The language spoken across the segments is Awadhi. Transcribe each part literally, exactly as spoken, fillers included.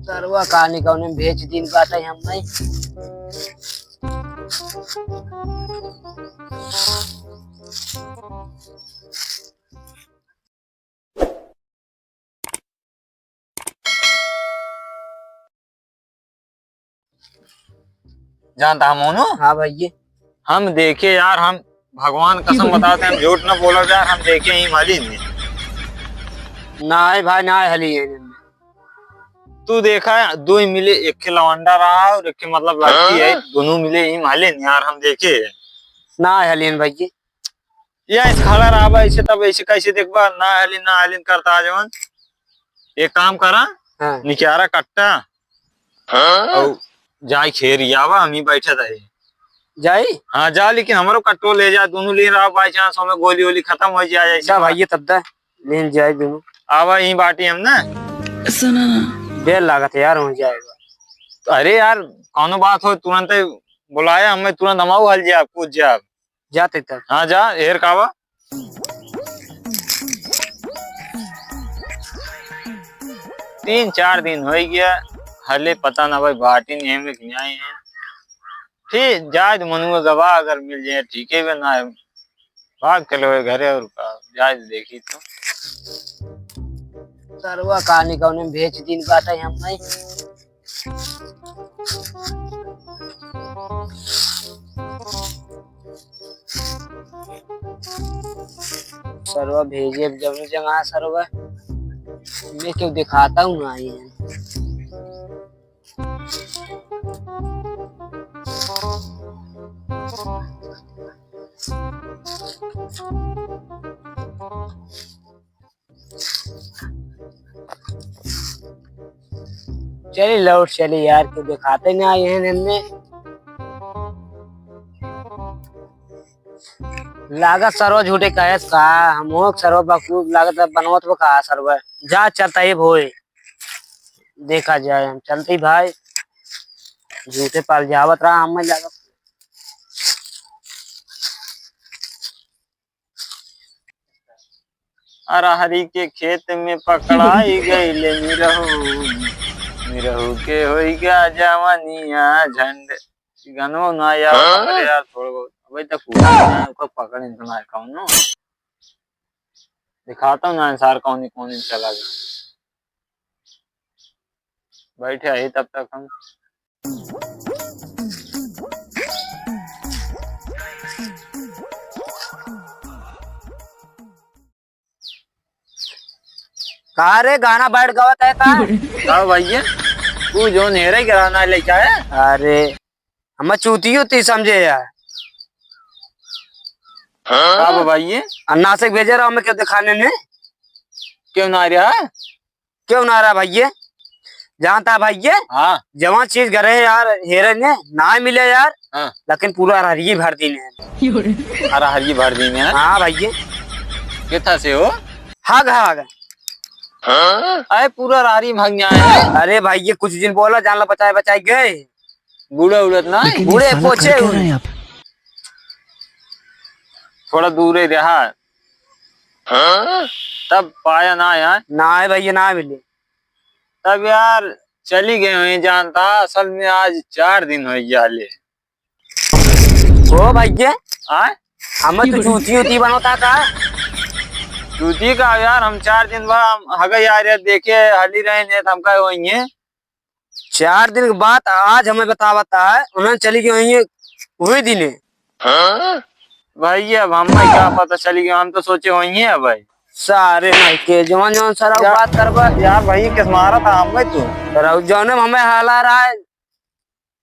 सरवा का नहीं कौने भेज दिन बात है हम नहीं। जानता हम मोनू? हाँ भैया। हम देखे यार, हम भगवान कसम बताते, हम झूठ ना बोला यार, हम देखे ही माली ने। ना है भाई, ना है हली है। तू देखा है, दो ही मिले, एक के लवंडा रहा और एक के मतलब लड़की है, हाँ? दोनों मिले ही माली ने यार, हम देखे। ना है हली है भैया। या इस खड़ा रहा बा, ऐसे तब ऐसे कैसे देखबा, ना हलिन, ना हलिन करता आ जवन। एक काम करा, हाँ। निकारा कट्टा, हाँ? और जाए खेर आवा, हम ही बैठे रहे। जाई? हाँ, जा, लेकिन हमरो कट्टो ले जा, दोनों ले रहा, by chance हमें गोली वोली खत्म हो जाए, ऐसे जा बा। भाई, ये तब दा, लेन जाए दोनों। आवा, यहीं बाटी हम ना। सुना ना। देर लागत है यार, हो जाएगा। अरे यार, कौनो बात हो, तुरंत बुलाया हमें, तुरंत हम आऊ हल जाए, कूद जाए। जाते तक। हाँ, जा, हेर कावा। तीन चार दिन होइ गया, हले पता ना भाई, बाटी नहीं है कि नहीं है। ठीक, जाए तो मनुआ गवा अगर मिल जाए, ठीक है, बे ना है। भाग चलो घरे और का, जाए तो देखी तो। सरवा कहानी कौने भेज दिन बात है हम नहीं। सरवा भेजे जब जगह सरवा में क्यों दिखाता हूँ ना ये। चली लौट चली यार, के दिखाते ना आए हैं हमने। लागत सरवा झूठे कहेस का, हम हो सरवा बकरूप लागत है, बनवत बा का सरवा। जा चलता ही भोए, देखा जाए, हम चलते ही भाई, झूठे पाल जावत रहा हमें लागत। अरहरी के खेत में पकड़ाई गइले निरहू, निरहू के होई गया जवानिया झंड। ई गनवा ना यार, हाँ? पकड़े यार थोड़ा बहुत। अबे तक पूरा ना, ओकर पकड़ इतना है कौनो। दिखाता हूँ ना सार कौन कौन चला गया। बैठे ही तब तक हम। का रे, गाना बैठ गवत है का? का भैया, तू जो नेरे के रहना लेके आया? अरे, हमें चूती उती समझे यार। का बा भैया? अन्ना से भेजे रहा हमें क्यों दिखाने ने? क्यों ना रहा? क्यों ना रहा भैया? जानता है भैया? हाँ। जवान चीज घरे है यार, हेरे ने ना मिले यार। हाँ। लेकिन पूरा अरहरिये भर दिन है। अरहरिये भर दिन है? हाँ भैया। कितना से हो? हग हग। हाँ? अरे पूरा अरहरी भाग जाए है। अरे भैया कुछ दिन बोला, जान ला बचाए बचाए गए। बूढ़ा उड़त ना है? लेकिन ये बूढ़े साला पोछे कर क्या हुए। रहे हैं आप? थोड़ा दूर ही रहा। हाँ? तब पाया ना यार। ना है भैया, ना मिले। तब यार चली गए हुए जानता, असल में आज चार दिन हो गया ले। ओ भैया, आय? हमें तो चूती उती बनोता का? चूती का यार, हम चार दिन बाद हम हगे यार, यार देखे हली रहे ने, तो हम कहे वही है। चार दिन के बाद आज हमें बतावता है, उन्होंने चली गई वही, वही दिने। हाँ? भाई, अब हमें क्या पता चली गया, हम तो सोचे वही है भाई। सारे नहीं के जवान जवान सारा यार, बात करबा। यार भाई, किस मारा था हम भाई तू? रहो, जौने में हमें हाला रहा है,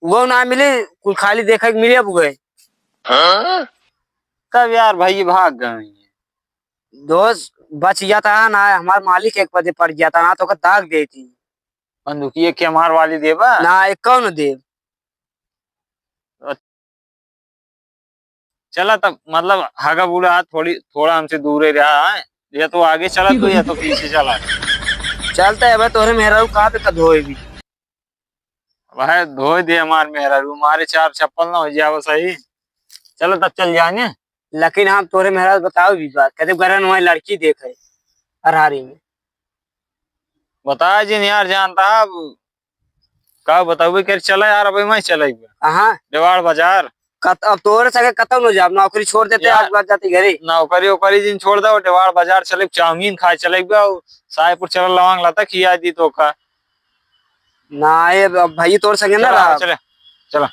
वो ना मिली, कुल खाली देखे के मिले अब गए। हाँ? तब यार भाई भाग गए। दोस्त बच गया था ना, हमार मालिक एक पदे पड़ गया था ना, तो ओकर दाग देती। बंदूकिया के हमार वाली देबा? ना, एक कौन देब? चला तब, मतलब, हगा बूढ़ा थोड़ी, थोड़ा हमसे दूरे रहा है, या तो आगे चला तू, या तो पीछे चला। चलता है भाई, तोहरे मेहरारू कहाँ पे का धोए भी? भाई, धोए दे हमार मेहरारू, हमारे चार चप्पल ना हो जाए, बस सही। चला तब चल जाएंगे। लेकिन हम तोहरे मेहरारू बताओ भी बात, कहते घरन वहीं लड़की देखे, अरहारी में। बता जिन यार, जानता है, अब का बताउबे, कर चला यार, अबे मैं चले बा। हाँ। डेवाड़ बाजार। कत-, अब तोरे संगे कतौ न जाब, नौकरी छोड़ देते, यार, आज बात जाती घरे। नौकरी ओकरी जिन छोड़ दो, डेवाड़ बाजार चले, चाउमीन खाए चले बा, साहेबपुर चला, लवांग लता खिया दी तो का। ना, ये अब भाई तोरे संगे ना चला, रहा। चले, चला।